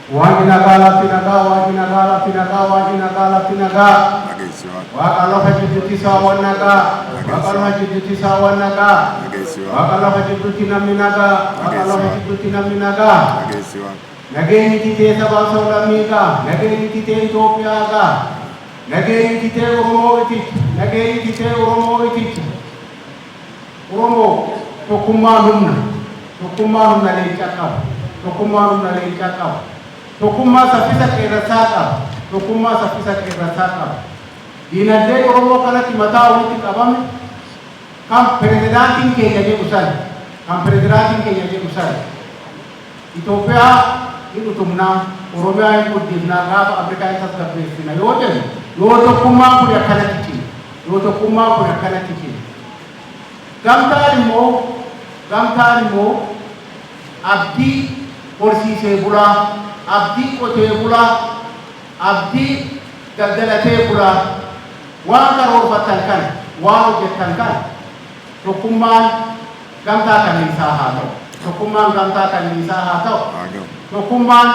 Waaqni nagaa, lafti nagaa, waaqni nagaa, lafti nagaa, waaqni nagaa, lafti nagaa. Dhageessi Waaqa. Waaqa lafa jidduutti saawwan nagaa. Waaqa lafa jidduutti saawwan nagaa. Dhageessi Waaqa. Waaqa lafa jidduutti namni nagaa. Waaqa lafa jidduutti namni nagaa. Dhageessi Waaqa. Nageenyi titee sabaaf sablammii gaa. Nageenyi titee Itoophiyaa gaa. Nageenyi titee Oromoo iticha. Nageenyi titee Oromoo iticha. Oromoo tokkummaan humna. Tokkummaan humna leencaa qaba. Tokkummaan humna leencaa qaba. Tokkummaa saffisa qeerransaa qaba. Tokkummaa saffisa qeerransaa qaba. Diinagdeen Oromoo kanatti mataa walitti qabame kan pirezidaantiin keenya jedhu sana. Kan pirezidaantiin keenya jedhu sana. Itoophiyaa hin utubnaa, Oromiyaa hin guddifnaa, gaafa Afrikaa hin tasgabbeessina yoo jennu yoo tokkummaan kun akkanatti cime. Yoo tokkummaan kun akkanatti cime. Gamtaan immoo abdii horsiisee bulaa, abdii qotee bulaa, abdii daldalatee bulaa, waan karoorfattan kana, waan hojjettan kana tokkummaan gamtaa kanniisaa haa ta'u. Tokkummaan gamtaa kanniisaa haa ta'u. Haa ga'u. Tokkummaan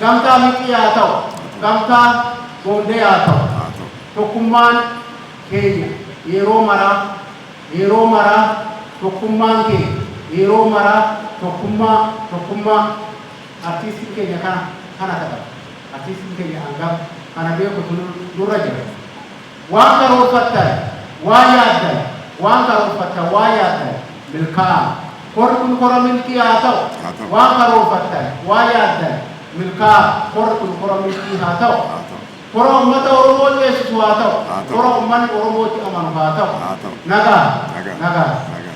gamtaa mixii haa ta'u. Gamtaa boondee haa ta'u. Haa ta'u. Tokkummaan keenya yeroo maraa tokkummaan keenya yeroo maraa tokkummaa artiistiin keenya kana taphata. Artiistiin keenya hangafa kana beekutu nurra jira. Waan karoorfattan, waan yaaddan, waan karoorfattan, waan yaaddan milkaa'aa. Korri kun kora milkii haa ta'u. Haa ta'u. Waan karoorfattan, waan yaaddan milkaa'aa. Korri kun kora milkii haa ta'u. Haa ta'u. Kora uummata Oromoo ceesisu haa ta'u. Haa ta'u. Kora uummanni Oromootti amanu haa ta'u. Haa ta'u. Nagaa. Nagaa. Nagaa. Nagaa.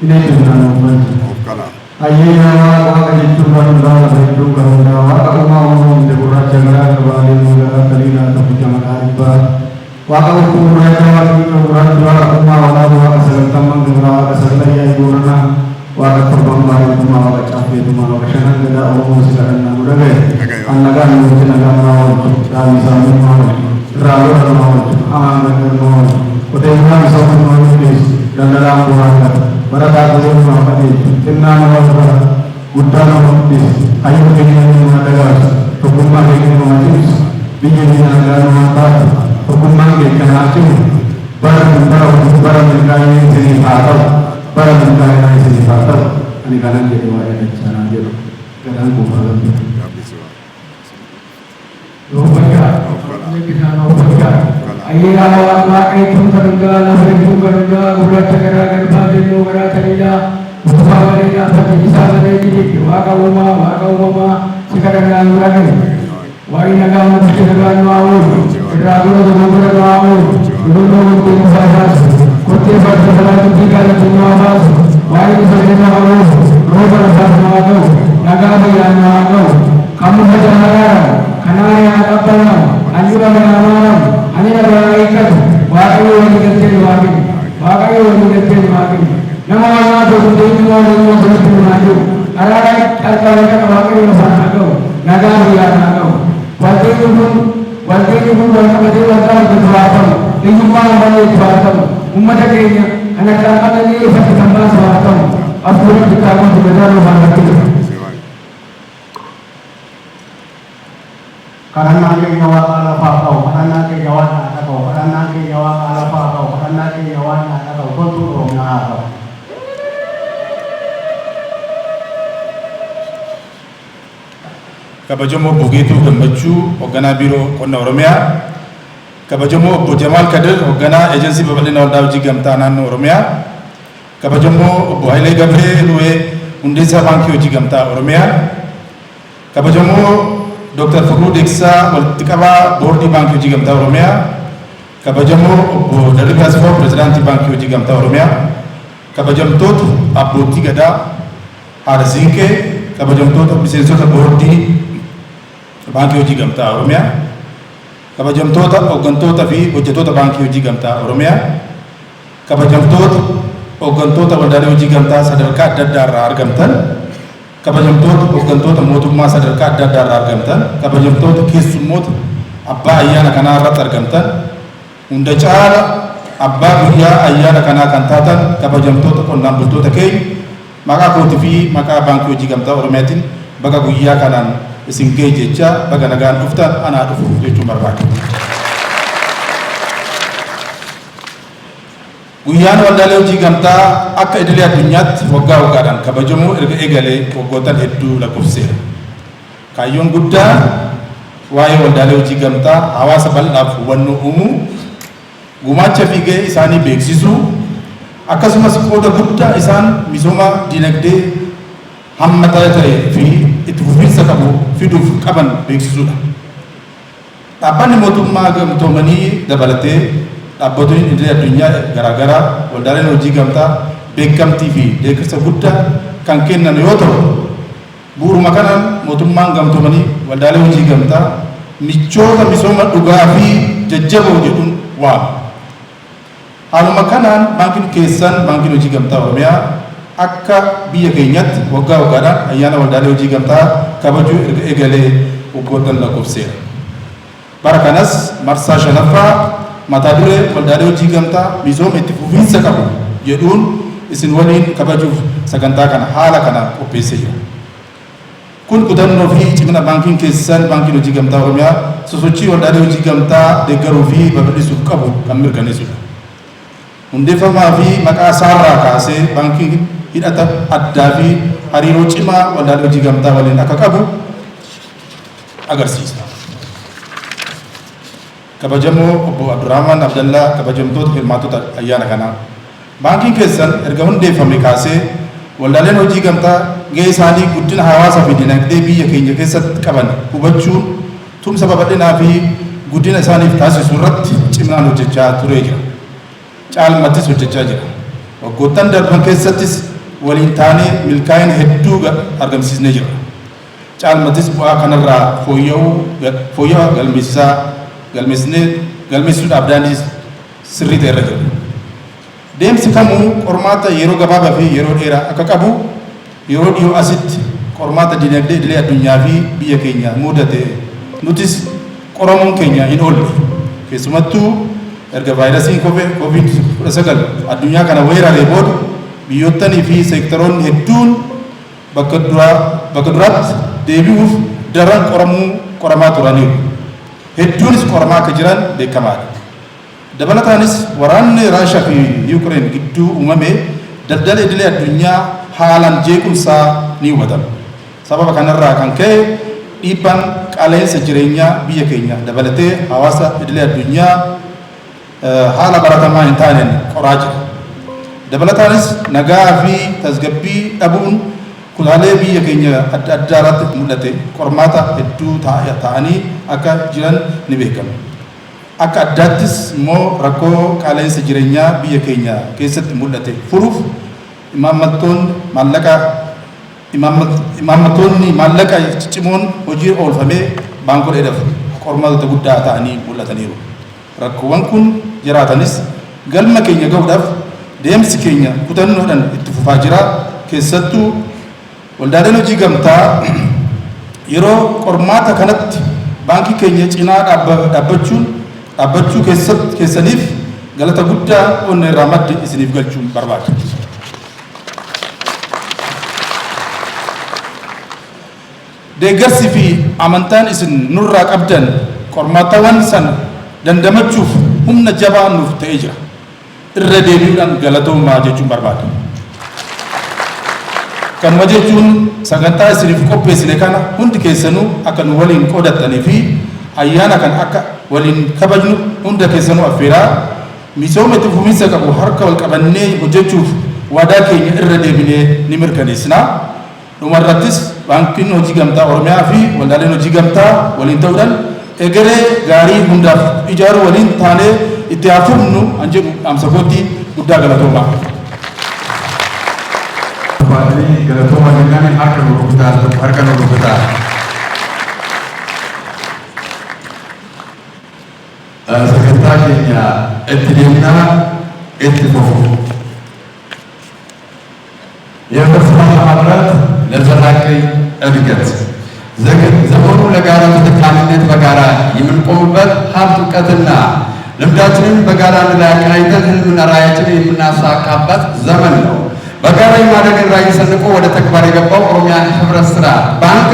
Illee naannoo Of kalaa. Ayyaana Waaqa jechuun waan hundaa lafa hedduu kan hundaa Waaqa uumaa uumaa gurraacha garaa garbaalee garaa taliilaa tokkicha maqaa dhibbaa Waaqa utuu gurraacha, Waaqa dhiiga gurraacha, Waaqa uumaa walaaba, Waaqa sagaltamman gabraa, Waaqa sagala yaa'ii booranaa, Waaqa torban baay'eetumaa, Waaqa caffeetumaa, Waaqa shanan gadaa Oromoo si kadhannaa nu dhagaye. Dhagaye. An nagaa nuti nagaa maa oolchu, dhaabni isaanii maa oolchu, irraa lola maa oolchu, hamaan gargar maa oolchu, qotee bulaan misooma maa oolchu, daldalaan bu'aa argata, barataa golee maa qajeelchu, xinnaa nama bara, guddaa nama guddisu, hayyuu keenya nama dagaagsu, tokkummaa keenya nama cimsu, biyya keenya nagaa nama taatu, tokkummaan keenya haa cimu, bara kun bara hojii, bara milkaa'inaa isiniif haa ta'u, bara milkaa'inaa isiniif haa ta'u. Ani kanan jedhe waa'ee dachaa jedhu gadaan kuufaa galtu. Gabbisi Waaqa. Ayyaana Waaqa jechuun kan hundaa lafa jechuun kan hundaa gurraacha garaa garbaa deemuu garaa taliilaa utubaa bareedaa fakkii malee jireenya Waaqa uumaa, Waaqa uumamaa si kadhannaa nu dhagaye. Waaqni nagaa nu nagaa nu haa oolu, irraa dura dogoggora nu haa oolu, dogoggora gottee nu haa baasu, kottee farda salaa dubbii gaalatti nu haa baasu, Waaqni sagalee nu haa oolu, rooba lafaaf nu haa ga'u, nagaa biyyaa nu haa ga'u, kan muka jaalalaadhaan kanaan yaa qabbanamu, ani dhaba yaa maaramu, ani dhaba yaa hiikkatu, Waaqayyo walii galtee nu haa kennu, Waaqayyo walii galtee nu haa kennu. Nama waaqaa tokko eenyu waan eenyu asirratti nu haa jiru, araara qarqara kana Waaqayyo lafaan haa ga'u, nagaa biyyaan haa ga'u. Walgeenyi kun wal qabatee waldaa hojjetu haa ta'u, hiyyummaa malee haa ta'u, uummata keenya kan akka qabanii ifatti kan baasu haa ta'u, hafuura bittaa kun gadaa nu haa rakkisu. Gabbisi Waaqa. Kadhannaan keenya Waaqa lafaa ka'u, kadhannaan keenya Waaqa haa dhaga'u, kadhannaan keenya Waaqa lafaa ka'u, kadhannaan keenya Waaqa haa dhaga'u, toltuun Oromiyaa haa ta'u. Kabajamoo Obbo Geetuu Gammachuu, hoogganaa Biiroo Qonna Oromiyaa, kabajamoo Obbo Jamaal Kadir, hoogganaa Eejensii Babal'ina Waldaa Hojii Gamtaa Naannoo Oromiyaa, kabajamoo Obbo Hayilee Gabree Luwee, hundeessaa Baankii Hojii Gamtaa Oromiyaa, kabajamoo Dr. Fiqiruu Deeksisaa, walitti qabaa Boordii Baankii Hojii Gamtaa Oromiyaa, kabajamoo Obbo Darribee Asfaaw, Pirezidaantii Baankii Hojii Gamtaa Oromiyaa, kabajamtoota abbootii gadaa, haadha siinqee, kabajamtoota miseensota boordii Baankii Hojii Gamtaa Oromiyaa, kabajamtoota hooggantoota fi hojjettoota Baankii Hojii Gamtaa Oromiyaa, kabajamtoota hooggantoota waldaalee hojii gamtaa sadarkaa adda addaa irraa argamtan, kabajamtoota hooggantoota mootummaa sadarkaa adda addaa irraa argamtan, kabajamtoota keessummoota abbaa ayyaana kanaa irratti argamtan, hunda caala abbaa guyyaa ayyaana kanaa kan taatan kabajamtoota qonnaan bultoota keenya. Maqaa kootii fi maqaa Baankii Hojii Gamtaa Oromiyaatiin baga guyyaa kanaan isin ga'e jecha baga nagaan dhuftan, anaa dhufu jechuun barbaada. Guyyaan waldaalee hojii gamtaa akka idilee addunyaatti waggaa waggaadhaan kabajamuu erga eegalee waggootan hedduu lakkoofsiseera. Kaayyoon guddaa waa'ee waldaalee hojii gamtaa hawaasa bal'aaf hubannoo uumuu, gumaacha fi ga'ee isaanii beeksisuu, akkasumas qooda guddaa isaan misooma dinagdee hammataa ta'e fi itti fufiinsa qabu fiduuf qaban beeksisuudha. Dhaabbanni mootummaa gamtoomanii dabalatee dhaabbotni idilee addunyaa garaagaraa waldaaleen hojii gamtaa beekamtii fi deeggarsa guddaa kan kennan yoo ta'u, bu'uuruma kanaan mootummaan gamtoomanii waldaalee hojii gamtaa michoota misooma dhugaa fi jajjaboo jedhuun waama. Haaluma kanaan baankiin keessan, Baankiin Hojii Gamtaa Oromiyaa, akka biyya keenyatti waggaa waggaadhaan ayyaana waldaalee hojii gamtaa kabajuu erga eegalee waggoottan lakkoofseera. Bara kanas marsaa shanaffaa mataa duree Waldaalee Hojii Gamtaa Misooma Itti Fufiinsa Qabu jedhuun isin waliin kabajuuf sagantaa kana haala kanaan qopheessee jira. Kun kutannoo fi cimina baankiin keessan, Baankiin Hojii Gamtaa Oromiyaa, sosochii waldaalee hojii gamtaa deeggaruu fi babal'isuuf qabu kan mirkaneessudha. Hundeeffamaa fi maqaa isaarraa kaasee baankiin hidhata addaa fi hariiroo cimaa waldaalee hojii gamtaa waliin akka qabu agarsiisa. Kabajamoo Obbo Abdurrahmaan Abdallaa, kabajamtoota hirmaattota ayyaana kanaa. Baankiin keessan erga hundeeffame kaasee waldaaleen hojii gamtaa gahee isaanii guddina hawaasaa fi dinagdee biyya keenya keessatti qaban hubachuun tumsa babal'inaa fi guddina isaaniif taasisu irratti ciminaan hojjechaa turee jira. Caalmattis hojjechaa jira. Waggoottan darban keessattis waliin taanee milkaa'ina hedduu argamsiisnee jirra. Caalmattis bu'aa kanarraa fooyya'aa galmeessisaa galmeessisnee galmeessisuudhaaf daandii sirrii ta'e irra jira. Deemsi kamuu qormaata yeroo gabaabaa fi yeroo dheeraa akka qabu yeroo dhiyoo asitti qormaata dinagdee idilee addunyaa fi biyya keenya muudate nutis qoramuun keenya hin oolle. Keessumattuu erga vaayirasiin COVID-19 addunyaa kana weeraree booda biyyoottanii fi seektaroonni hedduun bakka bakka duraatti deebi'uuf daran qoramuu qoramaa turaniiru. Hedduunis qoramaa akka jiran beekamaadha. Dabalataanis waraanni Raashaa fi Yuukireen gidduu uumame daldala idilee addunyaa haalaan jeequmsaa ni hubatama. Sababa kanarraa kan ka'e dhiibbaan qaala'insa jireenyaa biyya keenya dabalatee hawaasa idilee addunyaa haala baratamaa hin taaneen qoraa jira. Dabalataanis nagaa fi tasgabbii dhabuun kutaalee biyya keenya adda addaa irratti mul'ate qormaata hedduu ta'anii akka jiran ni beekama. Akka addaattis immoo rakkoo qaala'insa jireenyaa biyya keenya keessatti mul'ate furuuf imaammattoonni maallaqa imaammattoonni maallaqa ciccimoon hojii oolfamee baankoleedhaaf qormaatota guddaa ta'anii mul'ataniiru. Rakkoowwan kun jiraatanis galma keenya ga'uudhaaf deemsi keenya kutannoodhaan itti fufaa jira. Keessattuu waldaaleen hojii gamtaa yeroo qormaata kanatti baankii keenya cinaa dhaabbachuun dhaabbachuu keessaniif galata guddaa onnee irraa madde isiniif galchuun barbaada. Deeggarsi fi amantaan isin nurraa qabdan qormaatawwan sana dandamachuuf humna jabaa nuuf ta'ee jira. Irra deebi'uudhaan galatoomaa jechuun barbaada. Kanuma jechuun sagantaa isiniif qopheessine kana hundi keessanuu akka nu waliin qoodattanii fi ayyaana kana akka waliin kabajnu hunda keessanuu affeeraa, misooma itti fufiinsa qabu harka wal qabannee hojjechuuf waadaa keenya irra deebinee ni mirkaneessina. Dhumarrattis Baankiin Hojii Gamtaa Oromiyaa fi waldaaleen hojii gamtaa waliin ta'uudhaan egeree gaarii hundaaf ijaaruu waliin taanee itti haa fufnu an jedhu dhaamsa kootti. Guddaa galatoomaa. Baatanii galatoomaa jennaan, harka nu rukutaa, tokko harka nu rukutaa. Sagantaa keenya itti deemnaa, itti fufu. የህብረት ማምረት ለዘላቂ እድገት፣ ዘመኑ ለጋራ ተጠቃሚነት በጋራ የምንቆምበት፣ ሀብት፣ እውቀትና ልምዳችንን በጋራ አንድ ላይ አቀናጅተን ህልምና ራዕያችንን የምናሳካበት ዘመን ነው። በጋራ የማደግን ራዕይ ሰንቆ ወደ ተግባር የገባው ኦሮሚያ ህብረት ስራ ባንክ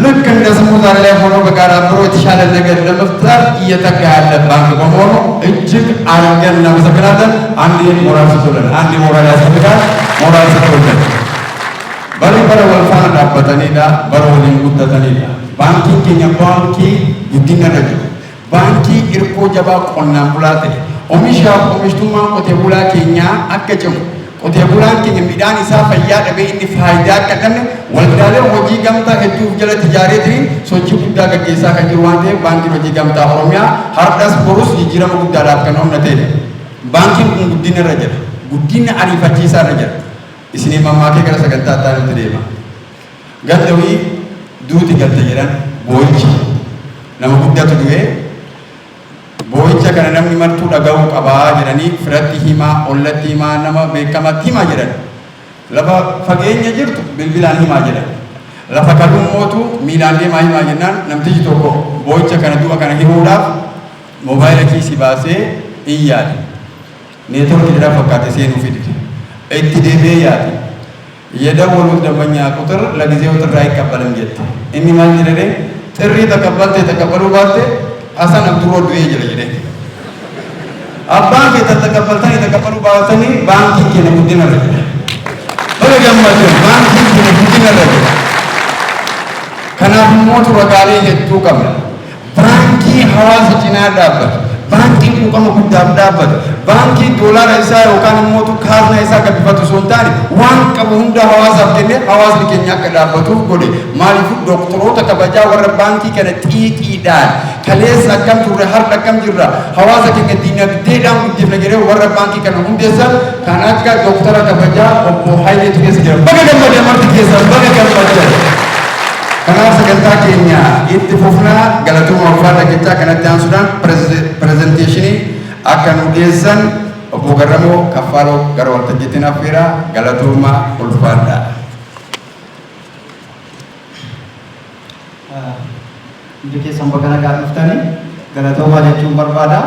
ልክ እንደ ስሙ ዛሬ ላይ ሆኖ በጋራ አብሮ የተሻለ ነገር ለመፍጠር እየተጋ ያለ ባንክ በመሆኑ እጅግ አድርገን እናመሰግናለን። አንድ ሞራል ስጡልን። አንድ ሞራል ያስፈልጋል። ሞራል ስጡልን። Barri bara wal faana dhaabbatanidha. Bara waliin guddatanidha. Baankiin keenya baankii guddina irra jiru. Baankii hirkoo jabaa qonnaan bulaa ta'e. Oomishaaf oomishtummaan qotee bulaa keenyaa akka cimu, qotee bulaan keenya midhaan isaa fayyaa dhabee inni faayidaa akka hin dhabne, waldaalee hojii gamtaa hedduuf jalatti ijaareetiin sochii guddaa gaggeessaa kan jiru waan ta'eef, Baankiin Hojii Gamtaa Oromiyaa har'as borus jijjiirama guddaadhaaf kan onnatedha. Baankiin kun guddina irra jira. Guddina ariifachiisaa irra jira. Isinii mammaakee gara sagantaa itti deema. Ganda wayii duuti galte jedhan, boo'ichi nama guddatu du'ee, boo'icha kana namni martuu dhaga'uu qabaa jedhanii firatti himaa, ollatti himaa, nama beekamatti himaa jedhan. Lafa fageenya jirtu bilbilaan himaa jedhan. Lafa kalummootu miilaan deemaa himaa jennaan, namtichi tokko boo'icha kana, du'a kana himuudhaaf moobaayila kiisii baasee in yaade. Neetworkii dha fakkaate, seenuu fide. Itti deebi'ee yaade. የደወሉት ደንበኛ ቁጥር ለጊዜው ጥሪ አይቀበልም jette. Inni maal jedhee? ጥሪ ተቀበልте ተቀበሉ baatte, Hasan Abdurroo du'ee jira jedhee. Abbaan kee ተቀበልtanii ተቀበሉ baatanii, baankiin keenya guddina irra jira. Baga gammaddan, baankiin keenya guddina irra jira. Kanaaf immoo ragaalee hedduu qabna. Baankii hawaasa cinaa dhaabbatu, baankii quuqama guddaaf dhaabbatu, baankii doolaara isaa yookaan immoo kaasna isaa gabbifatu osoo hin taane, waan qabu hunda hawaasaaf kennee hawaasni keenya akka dhaabbatuuf godhe. Maaliif? Doktoroota kabajaa warra baankii kana xiiqiidhaan kaleessa akkam turre, har'a akkam jirra, hawaasa keenya dinagdeedhaan guddifna jedhee warra baankii kana hundeessan kan akka doktara kabajaa obbo Hayileetu keessa jira. Baga gammadee, marti keessan baga gammaddan. Kanaaf sagantaa keenya itti fufnaa, galatooma, ulfaata jechaa, kanatti aansuudhaan presentation akka nu dhiyeessan obbo Garramoo Kaffaaloo gara waltajjiitti affeera. Galatooma, ulfaadha. Hundi keessan baga nagaa dhuftanii, galatoomaa jechuun barbaada.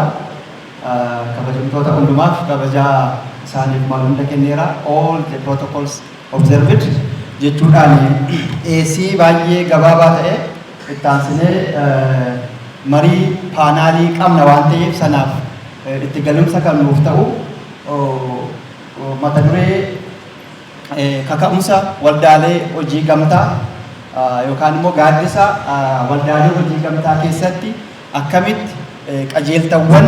Kabajamtoota hundumaaf kabajaa isaaniif maal hunda kenneera. All the protocols observed jechuudhaan, dhiyeessii baay'ee gabaabaa ta'e itti aansinee marii paanaalii qabna waan ta'eef, sanaaf itti galumsa kan nuuf ta'u mata duree kaka'umsa waldaalee hojii gamtaa yookaan immoo gaaddisa waldaalee hojii gamtaa keessatti akkamitti qajeeltawwan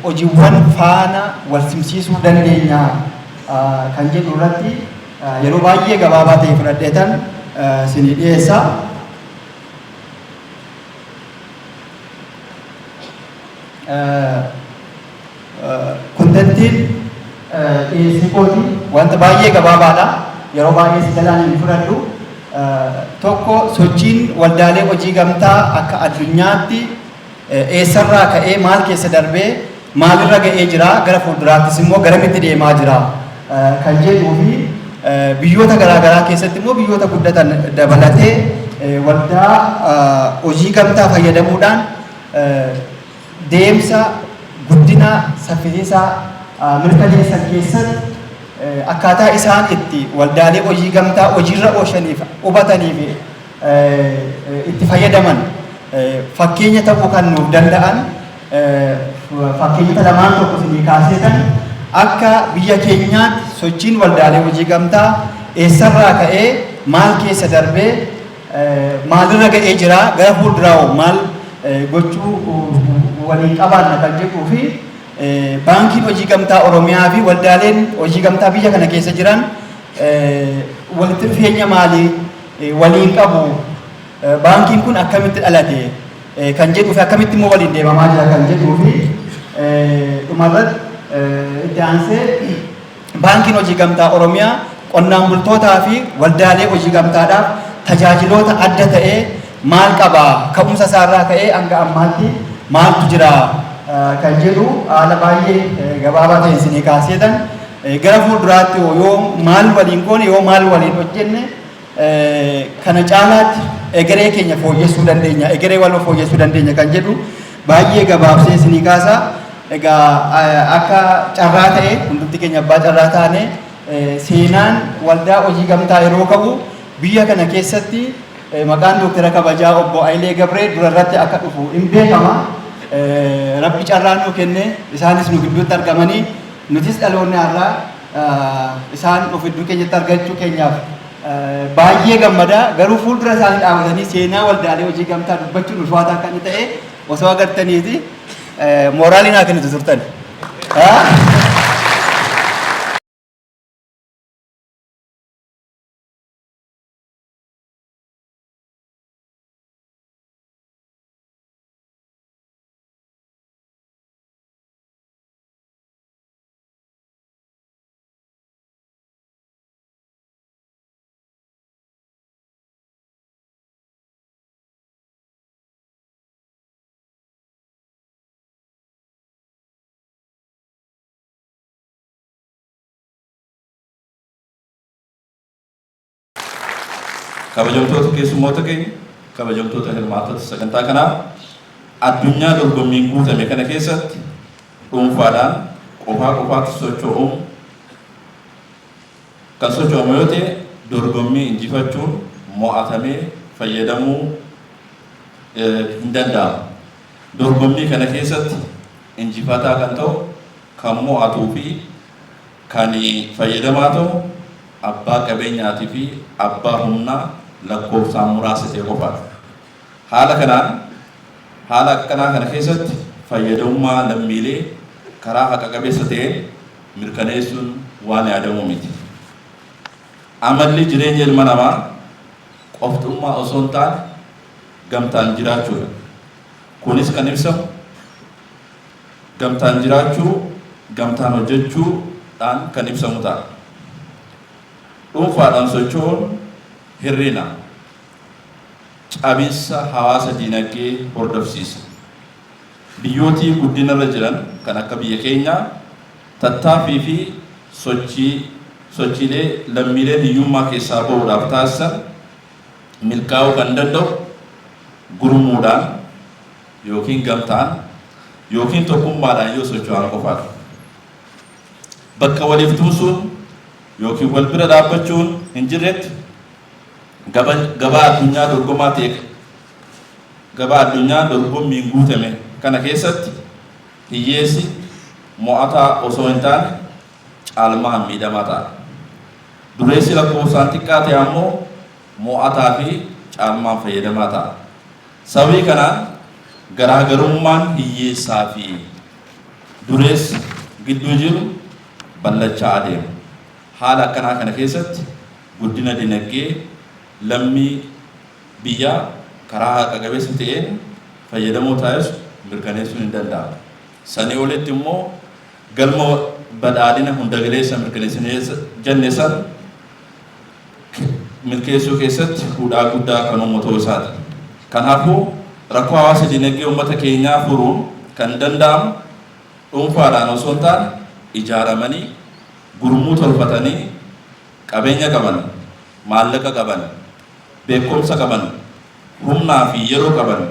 hojiiwwan faana wal simsiisuu dandeenya kan jedhu irratti yeroo baay'ee gabaabaa ta'e fudhadheetan isinii dhiyeessa. Contentiin dhiyeessii kooti wanta baay'ee gabaabaadha. Yeroo baay'ee si jalaan hin fudhadhu. Tokko, sochiin waldaalee hojii gamtaa akka addunyaatti eessarraa ka'ee, maal keessa darbee, maalirra ga'ee jira, gara fuulduraattis immoo garamitti deemaa jira kan jedhuu fi biyyoota garaagaraa keessatti immoo biyyoota guddatan dabalatee waldaa hojii gamtaa fayyadamuudhaan deemsa guddina saffisiisaa mirkaneessan keessatti akkaataa isaan itti waldaalee hojii gamtaa hojiirra oolchaniif, hubatanii fi itti fayyadaman fakkeenya ta'uu kan nuuf danda'an fakkeenyota lamaan tokko isinii kaaseetan, akka biyya keenyaatti sochiin waldaalee hojii gamtaa eessarraa ka'ee, maal keessa darbee, maalirra ga'ee jira, gara fuulduraa maal gochuu waliin qabaanna kan jedhuu fi Baankiin Hojii Gamtaa Oromiyaa fi waldaaleen hojii gamtaa biyya kana keessa jiran walitti dhufeenya maalii waliin qabu, baankiin kun akkamitti dhalate kan jedhuu fi akkamitti immoo waliin deemamaa jira kan jedhuu fi dhumarratti itti aansee Baankiin Hojii Gamtaa Oromiyaa qonnaan bultootaa fi waldaalee hojii gamtaadhaaf tajaajiloota adda ta'ee maal qaba, ka'umsa isaarraa ka'ee hanga ammaatti maaltu jira kan jedhu haala baay'ee gabaabaa ta'een isinii kaaseetan, gara fuulduraatti yoo maal waliin goone, yoo maal waliin hojjenne kana caalaatti egeree keenya fooyyessuu dandeenya, egeree waloo fooyyessuu dandeenya kan jedhu baay'ee gabaabsee isinii kaasa. Egaa akka carraa ta'e, hundumti keenya abbaa carraa taane. Seenaan waldaa hojii gamtaa yeroo ka'u biyya kana keessatti maqaan Dooktara Kabajaa Obbo Hayilee Gabree durarratti akka dhufu hin beekama. Rabbi carraa nuu kenne, isaanis nu gidduutti argamanii, nutis dhaloonni har'aa isaan of iddoo keenyatti argachuu keenyaaf baay'ee gammada. Garuu fuuldura isaanii dhaabatanii seenaa waldaalee hojii gamtaa dubbachuun ulfaataa kan ta'e osoo agartaniiti mooraalii naa kennitu turtan. Kabajamtoota keessummoota keenya, kabajamtoota hirmaattota sagantaa kanaa, addunyaa dorgommiin guutame kana keessatti dhuunfaadhaan qofaa qofaatti socho'uun kan socho'amu yoo ta'e, dorgommii injifachuun mo'atamee fayyadamuu hin danda'amu. Dorgommii kana keessatti injifataa kan ta'u, kan mo'atuu fi kan fayyadamaa ta'u abbaa qabeenyaatii fi abbaa humnaa lakkoofsaan muraasa ta'e qofaadha. Haala kanaan, haala akkanaa kana keessatti fayyadamummaa lammiilee karaa haqa qabeessa ta'een mirkaneessuun waan yaadamuu miti. Amalli jireenya ilma namaa qofxummaa osoo hin taane gamtaan jiraachuudha. Kunis kan ibsamu gamtaan jiraachuu, gamtaan hojjechuu dhaan kan ibsamu ta'a. Dhuunfaadhaan socho'uun hir'ina, cabinsa hawaasa diinagdee hordofsiisa. Biyyootii guddinarra jiran kan akka biyya keenyaa tattaaffii fi sochii sochiilee lammiileen hiyyummaa keessaa ba'uudhaaf taasisan milkaa'uu kan danda'u gurmuudhaan yookiin gamtaan yookiin tokkummaadhaan yoo socho'an qofaadha. Bakka waliif tumsuun yookiin wal bira dhaabbachuun hin jirretti gabaa addunyaa dorgomaa ta'e, gabaa addunyaa dorgommiin guutame kana keessatti hiyyeessi mo'ataa osoo hin taane caalmaan miidhamaa ta'a. Dureessi lakkoofsaan xiqqaa ta'e ammoo mo'ataa fi caalmaan fayyadamaa ta'a. Sababii kanaan garaagarummaan hiyyeessaa fi dureessa gidduu jiru bal'achaa adeema. Haala akkanaa kana keessatti guddina dinagdee lammii biyyaa karaa haqa qabeessa ta'een fayyadamoo taasisu mirkaneessuun hin danda'amu. Sanii olitti immoo galma badhaadhina hundagaleessa mirkaneessinee jenne san milkeessuu keessatti hudhaa guddaa kan uumu ta'uu isaati. Kanaafuu rakkoo hawaasa dinagdee uummata keenyaa furuun kan danda'amu dhuunfaadhaan osoo hin taane ijaaramanii, gurmuu tolfatanii, qabeenya qaban, maallaqa qaban, beekumsa qaban, humnaa fi yeroo qaban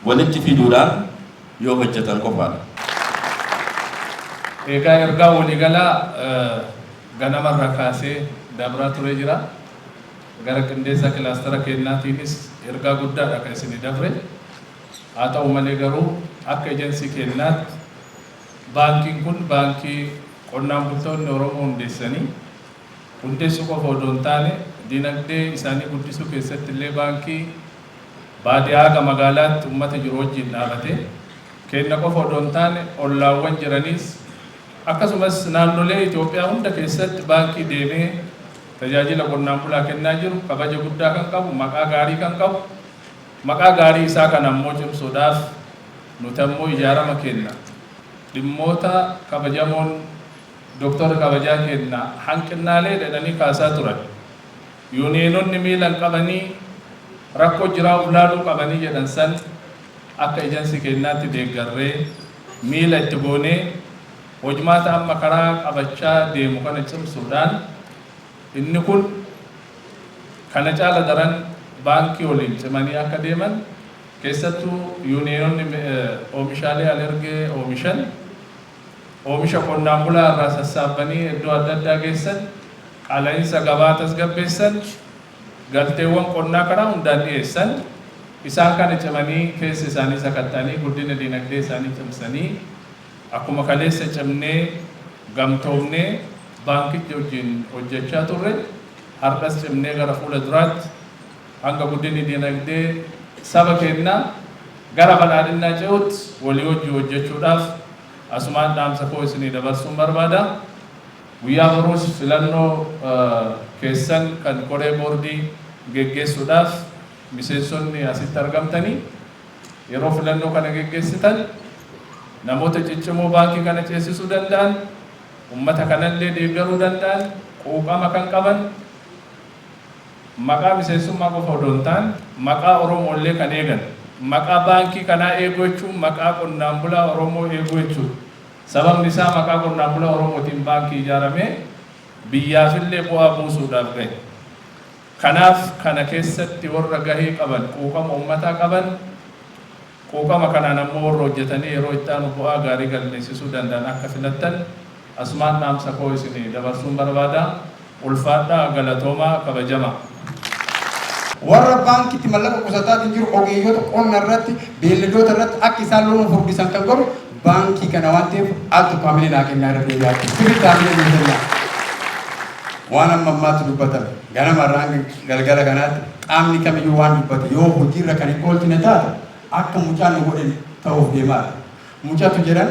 walitti fiduudhaan yoo hojjetan qofaadha. Egaa ergaa waliigalaa ganamarraa kaasee dabraa turee jira. Gara qindeessaa kilaastara keennaatiinis ergaa guddaadha kan isinii dabre. Haa ta'u malee garuu akka ejensii keennaatti baankiin kun baankii qonnaan bultoonni Oromoo hundeessanii, hundeessuu qofa odoo hin taane dinagdee isaanii guddisuu keessatti illee baankii baadiyaa haga magaalaatti ummata jiru wajjiin dhaabatee, keenna qofa odoo hin taane ollaawwan jiraniis akkasumas naannolee Itoophiyaa hunda keessatti baankii deemee tajaajila qonnaan bulaa kennaa jiru, kabaja guddaa kan qabu, maqaa gaarii kan qabu, maqaa gaarii isaa kana ammoo cimsuudhaaf nuti ammoo ijaarama keenna dhimmoota kabajamoon Doktorri kabajaa keenna hanqinnaalee jedhanii kaasaa turan. Yuuniyeenonni miila hin qabanii, rakkoo jiraa uf laaluu qabanii jedhan san akka ejansii keennaatti deeggarree, miila itti goonee, hojmaata amma karaa qabachaa deemu kana cimsuudhaan inni kun kana caala daran baankii waliin cimanii akka deeman, keessattuu yuuniyeenonni oomishaalee al-ergee oomishan, oomisha qonnaan bulaa irraa sassaabbanii iddoo adda addaa geessan. Qaala'insa gabaa tasgabbeessan, galteewwan qonnaa karaa hundaan dhiyeessan, isaan kana cimanii keessa isaanii sakatta'anii guddina dinagdee isaanii cimsanii akkuma kaleessa cimnee gamtoomnee baankicha wajjin hojjechaa turre har'as cimnee gara fuula duraatti hanga guddinni dinagdee saba keenyaa gara badhaadhinnaa ce'utti walii wajjin hojjechuudhaaf asumaan dhaamsa koo isinii dabarsuun barbaada. Guyyaa boruus filannoo keessan kan koree boordii geggeessuudhaaf miseensonni asitti argamtanii yeroo filannoo kana geggeessitan namoota ciccimoo baankii kana ceesisuu danda'an, ummata kanallee deeggaruu danda'an, quuqama kan qaban, maqaa miseensummaa qofa odoo hin taane maqaa Oromoollee kan eegan, maqaa baankii kanaa eeguu jechuun maqaa qonnaan bulaa Oromoo eeguu jechuudha. Sababni isaa maqaa qonnaan bulaa Oromootiin baankii ijaaramee biyyaafillee bu'aa buusuudhaaf gahe. Kanaaf kana keessatti warra gahee qaban, quuqama uummataa qaban, quuqama kanaan ammoo warra hojjetanii yeroo itti aanu bu'aa gaarii galmeessisuu danda'an akka filattan asumaan dhaamsa koo isinii dabarsuun barbaada. Ulfaadhaa, galatoomaa, kabajamaa. Warra baankitti mallaqa qusataatiin jiru ogeeyyota qonna irratti, beelladoota irratti akka isaan loon furdisan kan godhu baankii kana waan ta'eef al tokko hamilee naa kennaa irra deebi'aa. Sirriitti hamilee nuu kennaa. Waan amma ammaatti dubbatame ganama irraa hanga galgala kanaatti qaamni kamiyyuu waan dubbate yoo hojiirra kan hin oolchine taate akka mucaan nu godhe ta'uuf deemaadha. Mucatu jedhan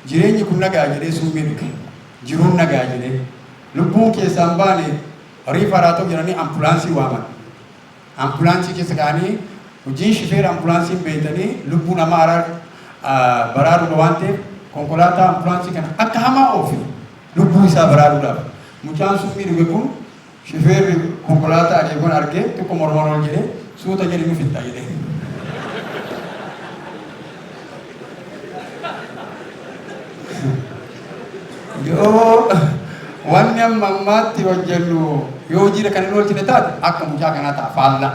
jireenyi kun nagaa jedhee summii dhuge. Jiruun nagaa jedhee. Lubbuun keessaa hin baane refer haa ta'u jedhanii ambulaansii waaman. Ambulaansii keessa kaa'anii hojiin shifeera ambulaansiin beeytanii lubbuu namaa baraaruudha waan ta'eef konkolaataa ambulaansii kana akka hamaa oofe lubbuu isaa baraaruudhaaf. Mucaan summii dhuge kun shifeerri konkolaataa adeemuun argee xiqqoo mormaan ol jedhee suuta jedhi nu fixxa jedhee. Yoo wanni amma ammaatti hojjennu yoo hojiirra kan hin oolchine taate akka mucaa kanaa ta'a faallaa.